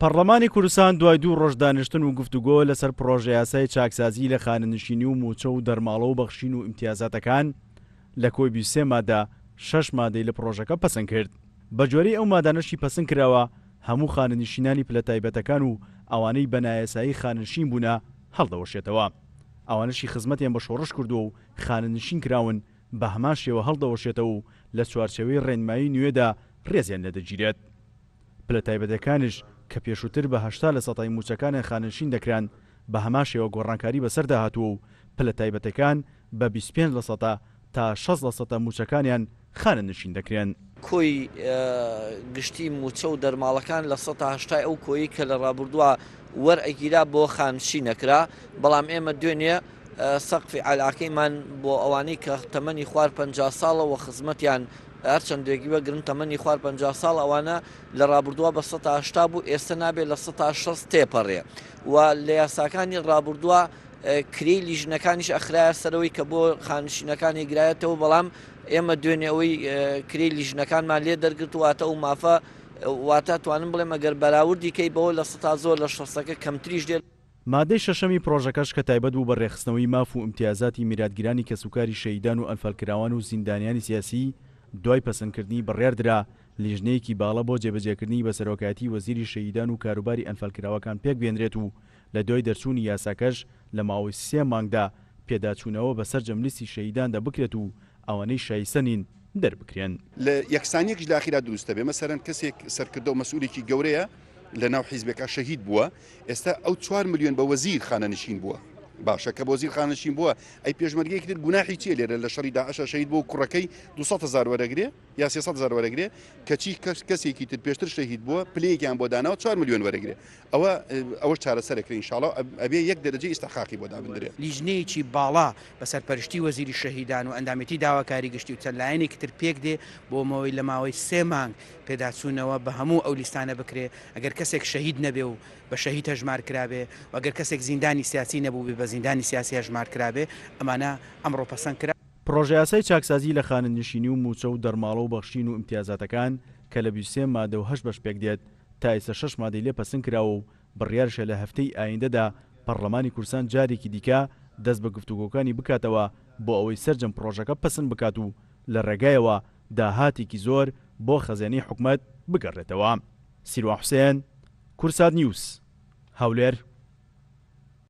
پەڕلەمانی کوردستان دوای دوو ڕۆژ دانیشتن و گفتوگۆ لەسەر پڕۆژەیاسای چاکسازیی لە خانەنشینی و مووچە و دەرماڵە و بەخشین و ئیمتیازاتەکان لە کۆی 23 مادە شەش مادەی لە پڕۆژەکە پەسند کرد. بەگوێرەی ئەو مادانەشی پەسند کراوە هەموو خانەنشینانی پلە تایبەتەکان و ئەوانەی بە نایاسایی خانەنشین بوونە هەڵدەوەشێتەوە. ئەوانەشی خزمەتیان بە شۆڕش کردووە و خانەنشین کراون بە هەمان شێوە هەڵدەوەشێتەوە و لە چوارچێوەی ڕێنمایی نوێدا ڕێزیان لێدەگیرێت. پلە تایبەتەکانیش کە پێشووتر بە 80 لە سەتای مووچەکانیان خانەنشین دەکران، بە هەمان شێوە گۆڕانکاری بەسەردا هاتووە و پلە تایبەتەکان بە 25 لە سەتا تا 60 لە سەتا مووچەکانیان خانەنشین دەکرێن. کۆی گشتی مووچە و دەرماڵەکان لە سەتا هەشتای ئەو کۆیەی کە لە ڕابردووە وەرئەگیرا بۆ خانشین ئەکرا، بەڵام ئێمە دوێنێ سەقفی عەلاکەیمان بۆ ئەوانەی کە تەمەنی خوار 50 ساڵە و خزمەتیان هەرچەند دوێگی وەگرن تەمەنی خوار 50 ساڵ ئەوانە لە ڕابردووە بە 180 بوو ئێستا نابێت لە 160 تێپەڕێ و لە یاساکانی ڕابردووە کرێی لیژنەکانیش ئەخرایە سەرەوەی کە بۆ خانشینەکانی گرایەتەوە بەڵام ئێمە دوێنێ ئەوەی کرێی لیژنەکانمان لێ دەرگرت واتە ئەو مافە واتە توانم بڵێم ئەگەر بەراوردی کەی بەوە لە سەتا زۆر لە شەستەکە کەمتریش دێت. مادەی شەشەمی پڕۆژەکەش کە تایبەت بوو بە رێکخستنەوەی ماف و ئیمتیازاتی میراتگرانی کەسوکاری شەهیدان و ئەنفالکراوان و زیندانیانی سیاسی، دوای پەسەندکردنی بڕیاردرا لیژنەیەکی باڵا بۆ جێبەجێکردنی بە سەرۆکایەتی وەزیری شەهیدان و کاروباری ئەنفالکراوەکان پێکبێنرێت و لە دوای دەرچوونی یاساکەش لە ماوەی سێ مانگدا پێداچوونەوە بە سەرجەم لیستی شەهیداندا بکرێت و ئەوانەی شایستە نین دەربکرێن. لە یەکسانیەکیش لە ئاخیرا دروست دەبێ مەسەلەن کەسێک سەرکردە و مەسئولێکی گەورەیە لە ناو حیزبێکا شەهید بووە ئێستا ئەو چوار ملیۆن بە وەزیر خانەنشین بووە باشە کە بە وەزیر خانەنشین بووە ئەی پێشمەرگەیەکی تر گوناحی چییە لێرە لە شەڕی داعشا شەهید بووە و کوڕەکەی 200 هەزار وەرەگرێ یا 300 هەزار وەرەگرێ کەچی کەسێکی تر پێشتر شەهید بووە پلەیەکیان بۆ داناوە 4 ملیۆن وەرەگرێ ئەوە ئەوەش چارەسەرەکرێ ئینشاڵا ئەبێ یەک دەرەجەی ئیستحقاقی بۆ دابندرێ. لیژنەیەکی باڵا بە سەرپەرشتی وەزیری شەهیدان و ئەندامێتی داواکاری گشتی و چەند لایەنێکی تر پێک دێ بۆ مەوەی لە ماوەی سێ مانگ پێداچوونەوە بە هەموو ئەو لیستانە بکرێ ئەگەر کەسێک شەهید نەبێ و بە شەهید هەژمار کرابێ و ئەگەر کەسێک زیندانی سیاسی نەبووبێ بە زیندانی سیاسی هەژمار کرابێ ئەمانە ئەمڕۆ پەسەند کرا. پڕۆژەیاسای چاکسازی لە خانەنشینی و مووچە و دەرماڵە و بەخشین و ئیمتیازاتەکان کە لە 23 مادە و هەشت بەش پێکدێت، تا ئێستا شەش مادەی لێ پەسند کراوە و بڕیارشە لە هەفتەی ئایندەدا پەڕلەمانی کوردستان جارێکی دیکە دەست بە گفتوگۆکانی بکاتەوە بۆ ئەوەی سەرجەم پڕۆژەکە پەسند بکات و لە ڕێگایەوە داهاتێکی زۆر بۆ خەزێنەی حکومەت بگەڕێتەوە. سیروان حوسێن، کوردسات نیوز، هەولێر.